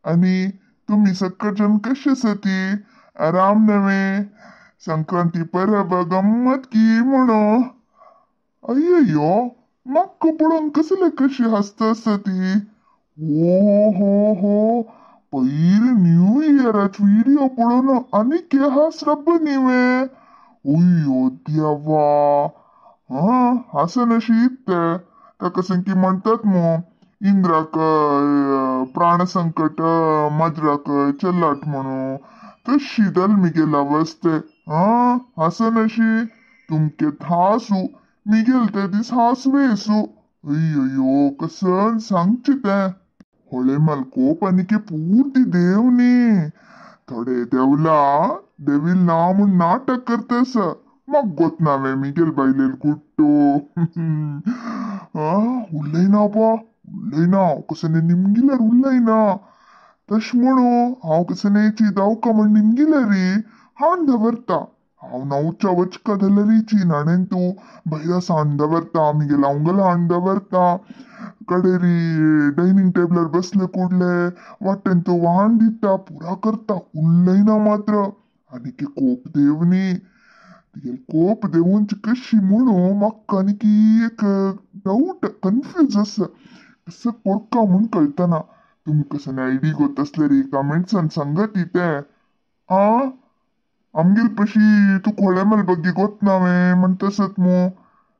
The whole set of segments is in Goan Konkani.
आनी तुमी सगळजण कशे आसाती? आराम नव्हे? संक्रांती परब गम्मत की म्हणो. अय्यो, म्हाका पळोवन कसले कशी हांसता आसा ती. हो हो हो, पयर न्यू इयराचो व्हिडिओ पळोवन आनीक हास रब्ब न्ही. अय्यो देवा, हा हासन अशी ते ताका संकी म्हणतात मू इंद्राक प्राणसंकट माजराक चल्लाट म्हणू, तशी जाल मिगेल अवस्थे. हा हासन अशी तुमके हासू मिगेल ते दीस हासवेसू. अय्यो कसन सांगचे तें. होळे मलकोप आनी पूर्ती देव न्ही, थोडे देवला देवील ना म्हूण नाटक करता आसा. म्हाका गोत ना वे मिगेल बायलेल कुट्टो. उलयना बा, उलयना कसं निमगिल्यार उलयना. तशें म्हणू हांव कसं न्हयची दावका म्हण निमगिल्यार हाण दवरता. हांव नवच्या वचका जाल्यारीची नाणेन तूं भायरा हाण दवरता, मिगेल हांवगल हाण दवरता. कडेरी डायनिंग टेबलार बसले कुडले वाटेन तूं वाण दिता, पुरा करता, उलयना मात्र. आनी कोप देव न्ही, तिगेल कोप देवून कशी म्हणू म्हाका आनी एक डावट कन्फ्यूज आसा, कसं कोरका म्हूण कळतना. तुमकां कसं आयडी गोत आसल्यार कमेंट्सान सांगात तें. आ आमगेल पशी तूं खोळेमल बग्गी गोत ना वे म्हणटा आसत मू.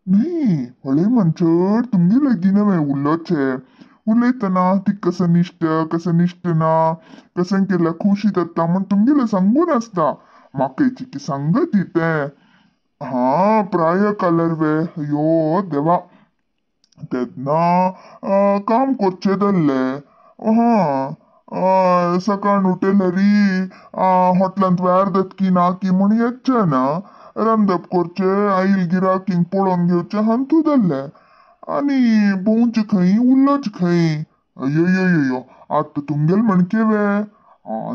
न्ही, होळेमन चड तुमगे लागीं नव्हे उलोवचें. उलयतना ती कसं निश्ट कसं निश्ट ना कसं केल्यार खुशी जाता म्हण तुमगेलें सांगून आसता. म्हाका की सांगत तें. हा प्राय कलर वे, अयो देवा, तेन्ना काम करचें जाल्लें. हा सकाळ उठयल्यारी हॉटलांत व्यार जातकी ना की म्हूण येचचें ना, रांदप करचें, आयल गिराकींक पळोवन घेवचें हांतू जाल्लें. आनी भोंवचें खंय उलोवचें खंय. अय्यो, आतां तुमगेल म्हणके वे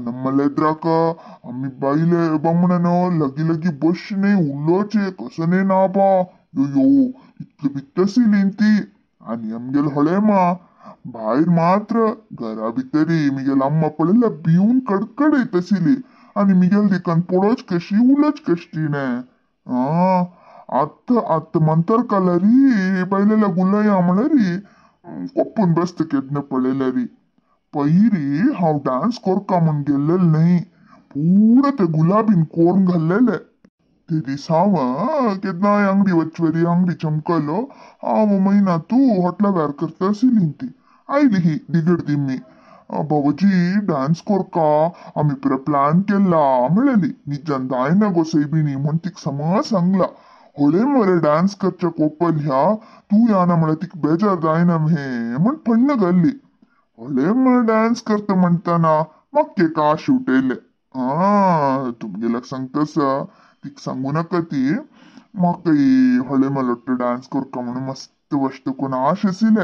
नम्मलेद्राक आमी बायले बामणान लगी लगी बसचें न्ही, उलोवचें कसं न्ही ना बा. यो इतली भित्त आशिल्ली ती. आनी आमगेल होळेमा भायर मात्र घरा भितरी मिगेल अम्मा पळयल्यार भिवन कडकडयत आशिल्ली. आनी मिगेल दिकान पळोवच कशी उलोवच कशी तिणें. आं आतां आतां मंतर कालारी बायलेल्या उलया म्हळ्यारी कोप्पून बसता केन्ना पळयल्यारी. पयरी हांव डान्स करका म्हूण गेल्लेल न्ही, पुरा ते गुलाबीन कोरून घाल्लेले. ते दीस हांव केन्नाय अंगडी वचवरी अंगडी चमकलो हांव म्हयना तूं हॉटला व्यार करता आशिल्ली ती. आयली ही दिगड दिम्मी, बाबाजी डान्स करका आमी पुरा प्लॅन केला म्हणलेली. निजान जायना गो सैबिणी म्हूण तिका समा सांगला. होळे मरे डान्स करच्या कोपल ह्या तूं याना म्हळ्यार तिका बेजार जायना हे म्हण फण्ण घाल्ली. होळे मरे डान्स करता म्हणटना म्हाका एक आश उठयले. आं तुमगेल्याक सांगता आसा, तिका सांगू नाका ती. म्हाका होळे मलोट्टो डान्स करका म्हणून मस्त वश्ट कोण आश आशिल्ले.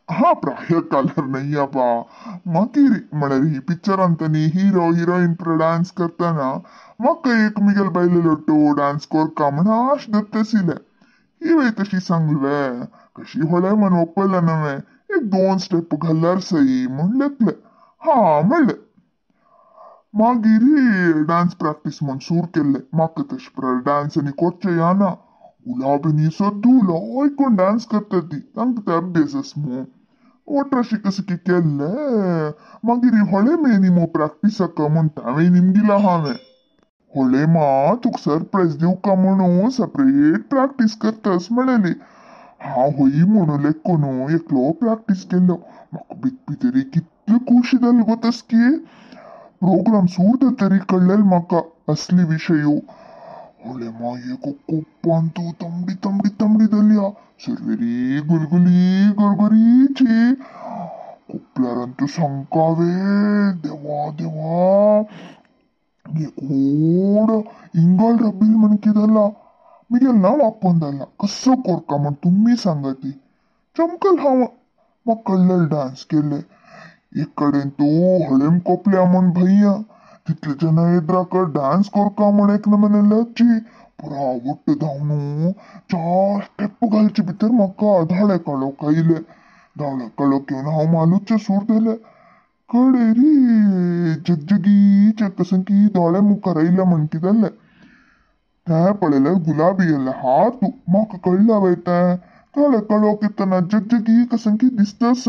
हा प्राय कलर न्ही बा. मागीर म्हळ्यार ही पिक्चरांत न्ही हिरो हिरोईन पुरा डान्स करतना म्हाका एक मिगेल बायले लोट्टो डान्स करका म्हण आश दत्त आशिल्ले. ही वय तशी सांगले कशी होळे म्हण ओपला नव्हे, एक दोन स्टेप घाल्यार सई म्हण लेखले. हा म्हणले. मागीर डान्स प्रॅक्टीस म्हण सूर केल्ले. म्हाका तशें पुरा डान्स आनी करचें याना. गुलाबी सद्दू लायकून डान्स करता ती, तांकां ते अभ्यास आसा मू. वट्राशी कसं की केल्ले. मागीर होळे मेनी मू प्रॅक्टिसाक म्हण हांवें निमगिला. हांवें होळे मा तुका सरप्रायज दिवका म्हणून सेपरेट प्रॅक्टीस करतास म्हणलेली. हांव हय म्हणून लेखून एकलो प्रॅक्टीस केल्लो. म्हाका भितरी कितली खुशी जाली गो तसकी. प्रोग्राम सूर जातरी कळ्ळेल म्हाका असली विशय. होळे मा एक कोप्पान तूं तांबडी तांबडी तांबडी जाली, सर्वेरी गुलगुली गरगरीची. कोपल्यारान तूं सांगका वे देवा देवा, एक व्हड इंगल रबील म्हण कितें जाला. मिगेल नांव आपोवन जाला कसो करका म्हण तुमी सांगा ती. चमकल हांव म्हाका कळ्ळेल डान्स केले. एक कडेन तूं हळेम कोपल्या म्हण भैया तितले जना एद्राक डान्स करका म्हण एक नमने लज्जी पुरा वट्ट धांवन 4 स्टेप घालचे भितर म्हाका धाळे काळोख आयले. धाळे काळोख येवन हांव मालूचे सूर जाले. कडेरी जगजगीचे कसं की दोळे मुखार आयले म्हणकी जालें. तें पळयल्यार गुलाबी गेल्ले हात म्हाका कळ्ळा वय तें काळे कळोक येतना जगजगी कसं की दिसतस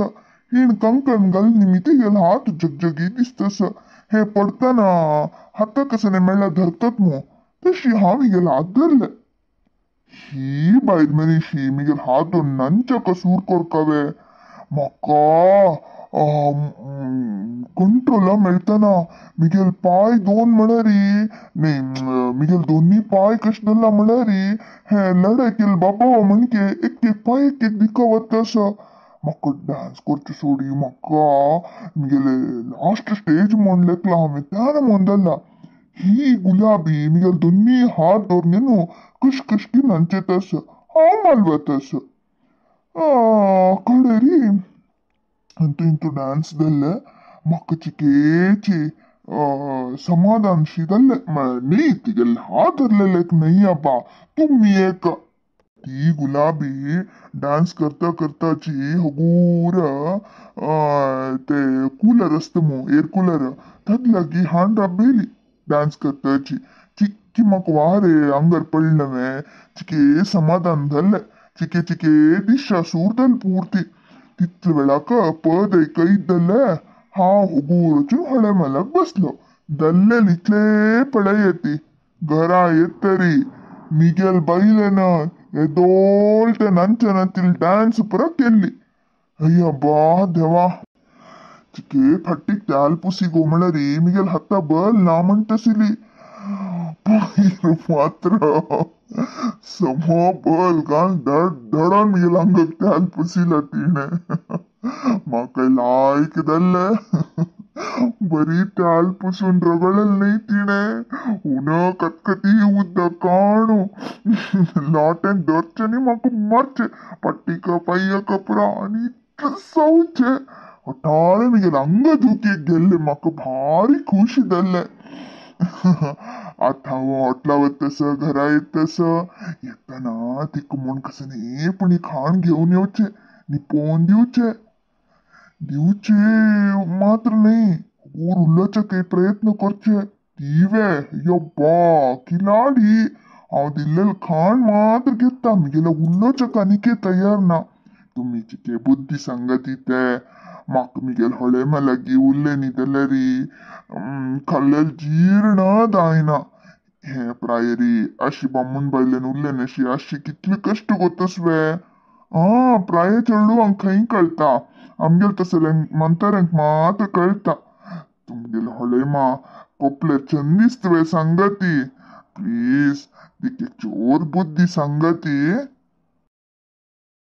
हिण कंकण घाल निमित्त गेले हात जगजगी दिसतस. हे पडतना हाता कसं मेळ्ळ्यार धरतात मू तशी हांव हिगेले हात धरले. ही बायल मनीशी मिगेल हात धरून नंच्या कसूर कोरकावे म्हाका कंट्रोला मेळतना मिगेल पाय दोन म्हळ्यारी न्ही मिगेल दोन्ही पाय कशें धरला म्हळ्यारी हे लढाय केल बाबा म्हणके एक एक पाय एक एक दिका वता. म्हाका डांस करचे सोडी म्हाका मिगेले लास्ट स्टेज म्हण लेखला हांवें त्यान म्हण धरला. ही गुलाबी मिगेल दोन्ही हात धरून न्हू कश कशकी नंचेत हांव मालवत. कडेरी इंतू डांस जाल्ले म्हाका चिकेची समाधान शी जाल्लें. न्ही तिगेले हात धरलेले एक न्हय आबा तुमी एक. ती गुलाबी डांस करता करताची हगूर ते कूलर आसता मू एअर कूलर ताका लागीं हांड राबयली डांस करताची. चिक्की म्हाका वारें आंगार पडलें चिके समाधान जालें. चिके चिके दिशा सूर जाली पुर्ती. तितले वेळाक पद ऐकयत जाल्यार हांव हगूर वचून हळे मालाक बसलो. दल्लेल इतले पळय ती घरा येतरी मिगेल बायलेन येदोळ ते नांचनातील डांस पुरा केल्ली. अय्या देवा चिके फाटीक त्याल पुसी गो म्हळ्यारी मिगेल हाता बल ना म्हणटसिली. मागीर मात्र समो बल घाल धड धडोन मिगेल अंगाक त्याल पुसिला तिणें. म्हाका लायक जाल्लें. बरी त्याल पुसून रगडलें न्ही तिणें. उन कतकती उदक काणू लोटें धरचें न्ही म्हाका मरचें पट्टीक पायक पुरा आनी इतलें सवचें वटाळे मिगेल अंग धुकेक गेल्लें. म्हाका भारी खुशी जाल्लें. आतां हांव हॉटला वतस घरा येतस येतना तिका म्हूण कसं पण खाण घेवन येवचें निपोवन दिवचें दिवचे मात्र न्ही हगूर उलोवचे काही प्रयत्न करचे. तिवे यब्बा किलाडी हांव दिल्लें खाण मात्र घेता मिगेले उलोवच्याक आनीक तयार ना. तुमी चिके बुद्धी सांगती ते म्हाका मिगेल हळेमा लागीं उरलें न्ही जाल्यारी खाल्लें जीर्ण जायना. हे प्रायरी अशी बामूण बायलेन उरलें न्ही अशी कितले कश्ट कोत्तस वे. आं प्राय चेडवांक खंय कळटा आमगेल तसल्यांक म्हाताऱ्यांक मात्र कळटा. तुमगेले हळेमा कोपले चंद दिसता वे सांगती प्लीज तिके चोर बुद्धी सांगती.